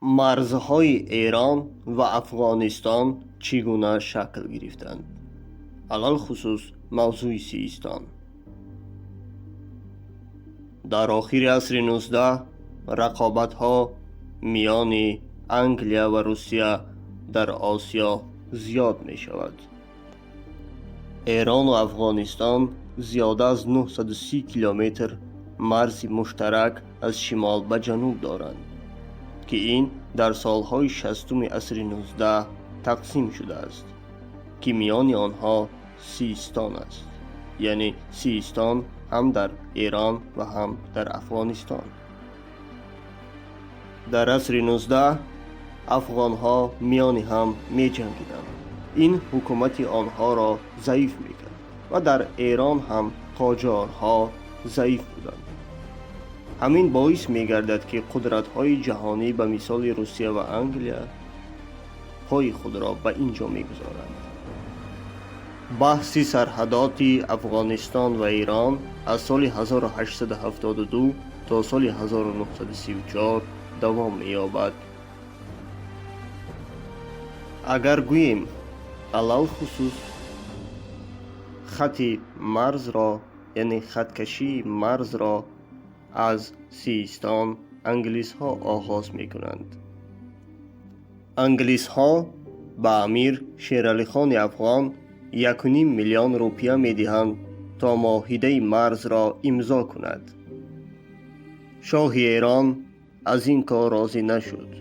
Марзҳои Эрон ва Афғонистон чӣ гуна шакл гирифтанд? Алалхусус мавзӯи Систон. Дар охири асри 19 рақобатҳо миёни Англия ва Русия дар Осиё зиёд мешавад. Эрону Афғонистон зиёда аз 930 километр марзи муштарак аз шимол ба ҷануб доранд, ки ин дар солҳои 60-уми асри 19 тақсим шудааст, ки миёни онҳо Систон аст, яъне Систон ҳам дар Эрон ва ҳам дар Афғонистон. Дар асри 19 афғонҳо миёни ҳам меҷангиданд. Ин ҳукумати онҳоро заиф мекард ва дар Эрон ҳам қоҷорҳо заиф буданд. Ҳамин боис мегардад, ки қудратҳои ҷаҳонӣ ба мисоли Русия ва Англия пои худро ба ин ҷо мегузоранд. Баҳси сарҳадоти Афғонистон ва Эрон аз соли 1872 то соли 1934 давом меёбад. Агар гӯем, алалхусус хати марзро, яъне хаткашии марзро аз Систон англисҳо оғоз мекунанд. Англисҳо ба амир Шералихони афғон 1,5 миллион рупия медиҳанд, то муоҳидаи марзро имзо кунад. Шоҳи Эрон аз ин кор розӣ нашуд,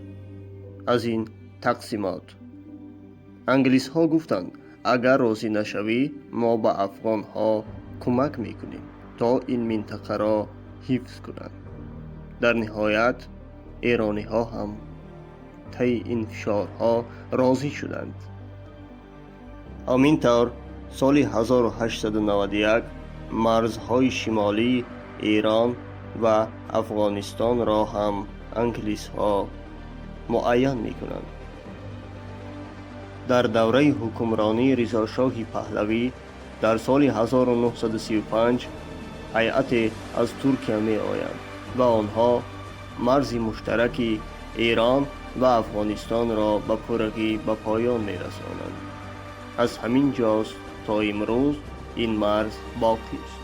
аз ин тақсимот. Англисҳо гуфтанд, агар розӣ нашавӣ, мо ба афғонҳо кӯмак мекунем, то ин минтақаро ҳифз кунанд. Дар ниҳоят эрониҳо ҳам таи ин фишорҳо розӣ шуданд. Ҳамин тавр, соли 1891 марзҳои шимолии Эрон ва Афғонистонро ҳам англисҳо муайян мекунанд. Дар давраи ҳукмронии Ризошоҳи Паҳлавӣ дар соли 1935 ҳайате аз Туркия меоянд ва онҳо марзи муштараки Эрон ва Афғонистонро ба пуррагӣ ба поён мерасонанд. Аз ҳамин ҷост, то имрӯз ин марз боқист.